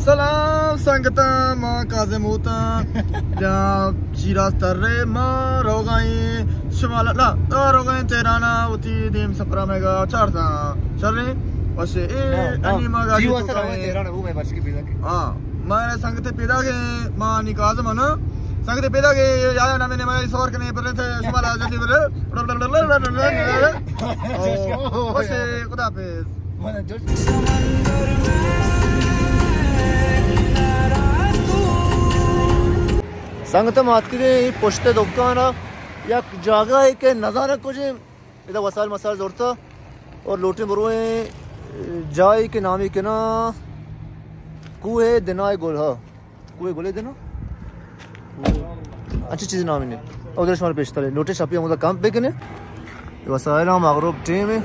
سلام سنگتاں، ما کاظم ہوتاں۔ یا شیراز ترے ما روگائیں شمال، لا، آ روگائیں تہران ءَ وتی دیم سفر ءَ مئے گا چارتاں۔ شریں وشے اے ہاں، ہاں۔ انی ما گاڑی جی، وہ تو سر، کائیں۔ تہران ءَ وہ میں بچ کے پیدا کے۔ ہاں، ما سنگت پیدا گئے، ما نی کاظم نا۔ سنگت پیدا گئے، یا، یا، نامے نے مئے سور کنے پر تھے، شمال ءَ جلدی پر۔ او، وشے، خدا حافظ۔ سنگت ما اتکگیں اے پشت دکان ءَ یک جاگہ ءَ کہ نزاناں کجیں، ادا وسائل مسائل زرتا اور لوٹیں برویں جاہے کہ نامی کنا کوہ دنائے گلہا۔ کوہ گلے دنا؟ اچھی چیز نام نہیں۔ ادھر شمار پیش تلے۔ لوٹے شپی ہم ادھر کیمپ بکنے۔ وسائل ہم مغرب ٹیم ہے۔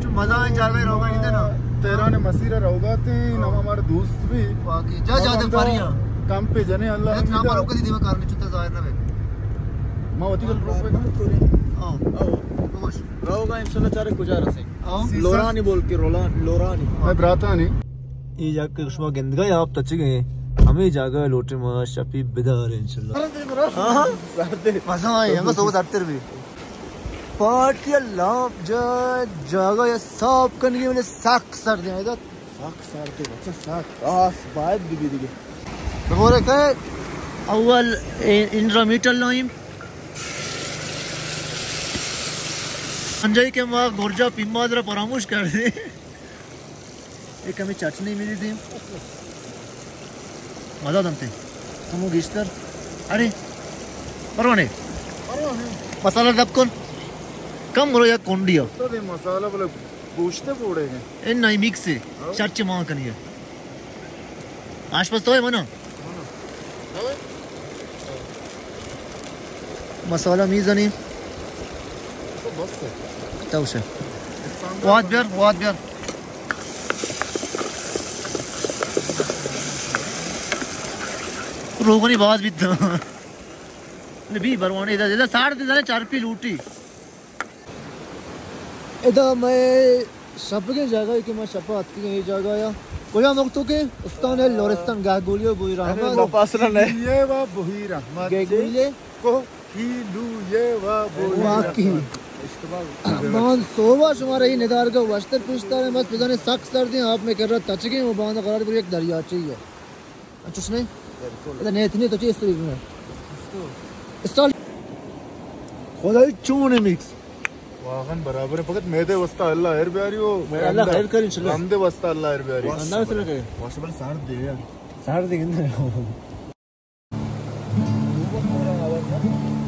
چو مزہ ہے جاگہ روگا نہیں دینا۔ تہران مسیر روگا تے، نام ہمارے دوست بھی۔ واقعی۔ جا، جا، دل پاری ہاں۔ کیمپ پہ جنے اللہ۔ نام روک دی دیما کارنے چوتا ظاہر نہ بے۔ ما وتی گل روک بے۔ ہاں۔ روگا انشاءاللہ چارے کجا رسیں۔ ہاں۔ لورانی بول کے رولا-، لورانی۔ میں براتانی۔ اے جاگہ کہ شما گندگا آپ تچگے، ہمے جاگہ لوٹے ما شپی بدار انشاءاللہ۔ ہاں، ہاں۔ سردے۔ مزہ آئے، ہم صبح سردر بھی۔ پارٹی اللہ جا-، جاگہ یا صاف کنگی، بلے سک سردے ہیں ادھر۔ سک سردے، بچہ سک۔ آس باید بھی دیگه۔ بگورے کہ اول انرا میٹر لائیم۔ انجائی کہ ما گرجا پیماز را فراموش کردیں۔ اے کمی چٹنی میری دیم۔ مزہ دنتے۔ کمو گیشتر۔ ارے۔ پروانے۔ مسالہ دب کن۔ کم مرو یک کنڈی ہو۔ استاد، یہ مسالہ بلے گوشت بوڑے ہیں۔ اے نہیں، مکس ہے۔ ہاں۔ چرچ مان کنی ہے۔ آشپز تو ہے منا۔ مسالہ میزنی۔ تو بس ہے۔ تو سے۔ واد بیار، واد بیار۔ روغنی باز بیت۔ نبی بروانی ادا، ادا ساڑ دے زنے چرپی لوٹی۔ ادا مئے شپگیں جاگہ کہ ما شپا اتکگیں اے جاگہ یا۔ کجا مکتو کہ استان ہے لورستان گہگولیہ و بوہیر احمد۔ پاسرا نہیں۔ یہ وا بوہیر احمد۔ گہگولیہ۔ کو ہی لو یہ وا بوہیر احمد۔ واقعی۔ اشتباہ۔ باند صوبہ شمارا ہی ندارگا وشتر پیشتاریں، بس بزانے سک سردیں، آپ میں کر رہا تچگیں و باند قرار پر یک دریاچے ہی ہے۔ انچوش نہیں؟ بالکل۔ ادا نیت نہیں تو چیز تو دیکھنا۔ اسٹال۔ خدائی چون ہے مکس؟ واقعاً برابر ہے، فقط میدے واسطہ اللہ خیر بیاری ہو۔ اللہ خیر کر انشاءاللہ۔ رندے واسطہ اللہ خیر بیاری۔ اللہ سے لگے۔ واسبل سار دے یار۔ سار دے گندے۔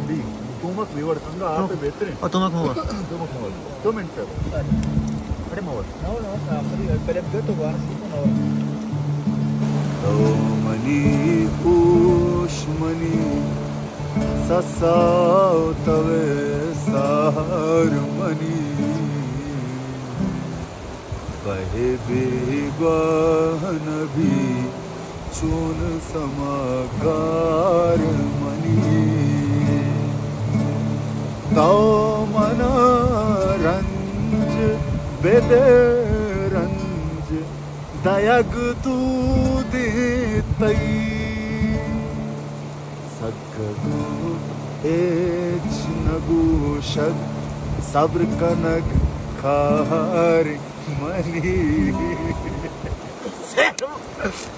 دی، تومک لیور کنگا آپ بہترین۔ اور تومک موار۔ تومک موار۔ دو منٹ پہ۔ اڑے موار۔ تو منی ہوش منی سسا و تو سار منی۔ بہ بیگواہ نبی چون سما گار منی۔ تو منا رنج بدے رنج دئیگ دودیں تئی۔ سکگو ہچ نگوشگ صبر کنگ کار منی۔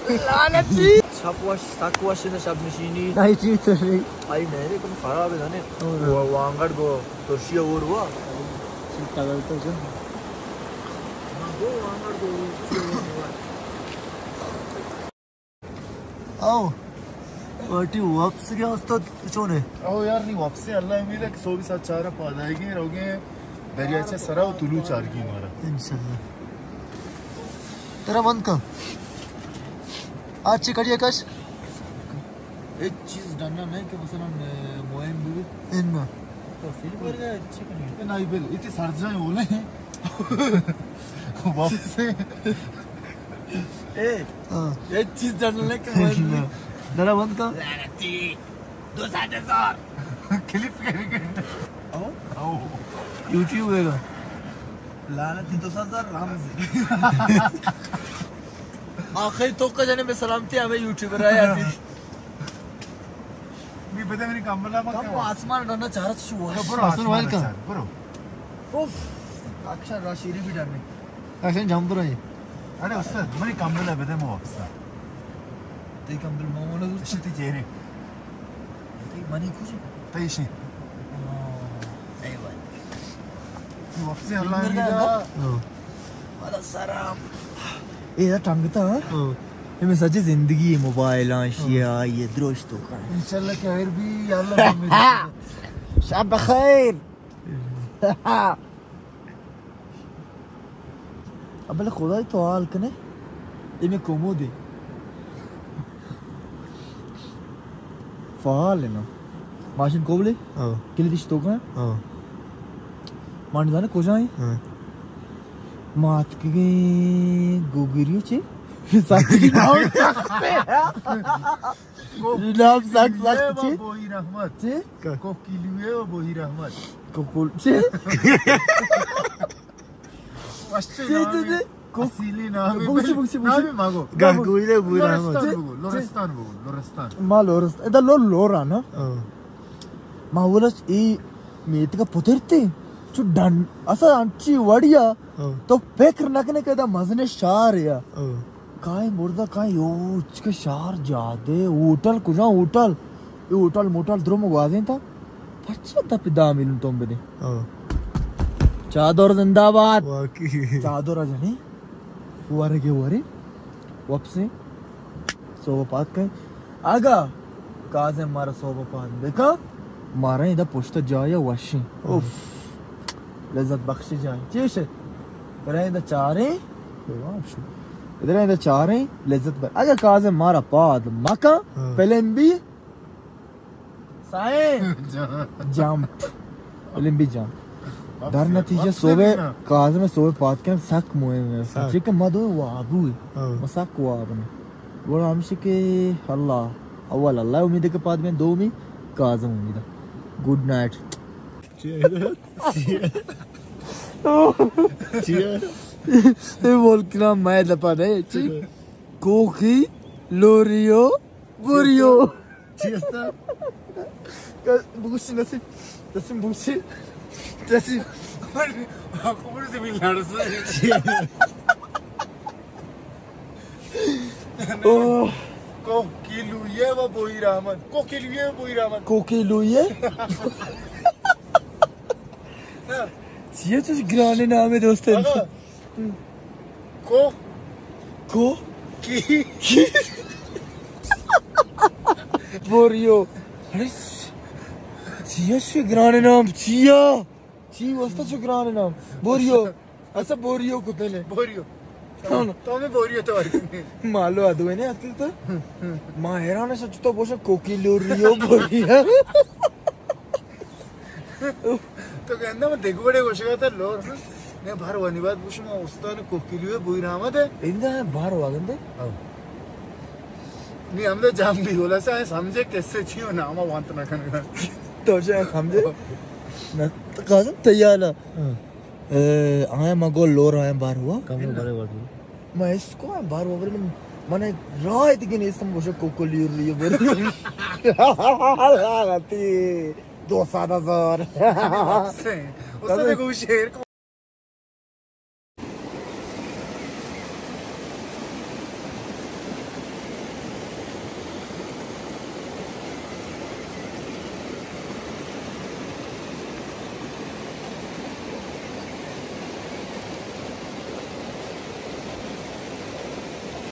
لعنتی۔ شپ وش، سک وش انت شپ نشینی۔ نائٹی تو نہیں۔ آئی نہیں، کم خراب ہے جانے۔ ہاں۔ وہ وانگڑ گو ترشی اور ہوا۔ چیتا گل تو جو۔ ہاں، گو وانگڑ گو ترشی اور ہوا۔ او، پارٹی واپس گیا استاد چونے؟ او یار، نہیں واپس ہے، اللہ امید ہے کہ سو بھی ساتھ چارہ پادائیگی روگے دریاچہ سرا و طلوع چارگی مارا۔ انشاءاللہ۔ ترا بند کن۔ آج چی کڑی کش؟ ایک چیز ڈننا نہیں کہ مثلاً، اے، مہم بھی۔ ان۔ تو فیل کر گیا، چی کنی؟ اے، نہیں بل، اتنی سرجائیں بولے۔ واپس سے۔ اے، ہاں۔ ایک چیز ڈننا نہیں کہ مہم بھی۔ درا بند کن۔ لعنتی۔ دو ساٹھ ہزار۔ کلپ کرے گا۔ او؟ او۔ یوٹیوب ہے گا۔ لعنتی دو ساٹھ ہزار رمز۔ آخری توکا جنے میں سلامتی ہمیں یوٹیوبر آئے عزیز۔ بھی بدے منی کمبل ءَ کم۔ آسمان ڈنا چارت شو۔ برو آسمان وائل کن۔ برو۔ اوف۔ اکشن را شیری بھی ڈنے۔ اکشن جمپ رہے۔ ارے استاد، منی کمبل ءَ بدے، ما واپس آ۔ تئی کمبل ما والا دوست۔ اشی تئی چہرے۔ تئی منی کجا؟ تئی شی۔ ہاں، اے بات۔ واپس اللہ میرا۔ ہاں۔ والا سلام۔ اے دا ٹنگتا، ہاں؟ ہاں۔ اے میں سچی زندگی ہے، موبائل، ہاں، شیا، یہ درست تو کن۔ انشاءاللہ خیر بھی، یا اللہ۔ شب بخیر۔ ابل خدای تو حال کنے، اے میں کومو دے۔ فعال ہے نا۔ ماشین کوبلے؟ ہاں۔ کلی دیش تو کن؟ ہاں۔ مان زانے کجا ہیں؟ ہاں۔ مات کے گوگریو چے؟ ساتھ کی نام۔ نام سک سک چی؟ بوہی رحمت۔ چی؟ کوکیلویہ و بوہی رحمت۔ کوکول چی؟ وشی چی، چی، نامی، چی؟ کو-، اصیلی نامی، بگو چی، بگو چی، بگو چی؟ نامی مگو۔ گاگوی دے بوہی رحمت۔ لورستان بگو، لورستان بگو، لورستان۔ ما لورست-، ادا لور، لورا نا؟ ہاں۔ ما ولس ای میتگا پترتے، چو ڈن، اسا انچی وڑیا، ہاں۔ تو فکر نہ کنے کہ ادا مزنے شار یا۔ ہاں۔ کائے مردا کائے، او چکے شار جادے، ہوٹل کجا ہوٹل؟ اے ہوٹل موٹل درو مو گوازینتا۔ پرچا دپ دہ میلیون توم بدے؟ ہاں۔ چادر زندہ باد۔ واقعی۔ چادر جنے۔ ورگے ورے۔ واپسیں۔ سوب پاد کئے۔ اگا کاظم مارا سوب پاد بکا، مارا ادا پشت جایا وشیں۔ اوف۔ لذت بخش جائیں۔ چیش؟ برای ادا چاریں۔ ادھر ادا چاریں، لذت بر-، اگا کاظم مارا پاد مکا، ہاں۔ پلن بی، سائیں۔ جمپ۔ پلن بی جمپ۔ در نتیجہ واپس صوبے، نا۔ کاظم صوبے پاد کن سک مهم ہے۔ سک۔ چکہ ما دو وابو ہے۔ ہاں۔ ما سک واب نے۔ گوڑا ہمشی کہ اللہ، اول اللہ امید کہ پاد بین، دومی کاظم امید۔ Good night. چی؟ چی؟ اے بول کنا میں دپا دے، چی؟ کوکی لوریو بوریو۔ چی استا؟ بگوشی نسیم، نسیم بگوشی۔ نسیم۔ خبر زمین لڑسه۔ اوه۔ کوکیلویه و بوهیر احمد۔ کوکیلویه و بوهیر احمد۔ کوکیلویه؟ چیه چوش گرانه نامه دوست؟ آقا۔ کو؟ کو؟ کی؟ کی؟ بوریو۔ اڑے، چیه چوش گرانه نام؟ چیه؟ چی واسطہ چو گران نام؟ بوریو۔ اسا بوریو کتنے۔ بوریو۔ تو ہمیں بوریو تو آئی۔ مالو ادوے نے آتی تو۔ ما حیران ہے، سچ تو بوشا کوکی لوریو بوریو۔ تو کہ اندہ من دیکھ بڑے گوشگا تھا لور۔ نے بھر وانی بات بوشو ما استان کوکی لوریو بوہیر احمد ہے۔ اندہ بھر واگندے؟ او۔ نی ہمدا جام بھی ہولا سا سمجھے کسے چیو ناما وانت نہ کنگا۔ تو جا سمجھے؟ نہ، تو کاظم تیالا۔ ہاں۔ اے، آیا ما گول لور آیا بار ہوا۔ کم برے وڑ۔ ما اس کو آیا بار ہوا، من، من رائے دیگه نیستم گوشه کوکو لیر لیو بر۔ دو سال ہزار۔ اسے، اسے کو شعر کو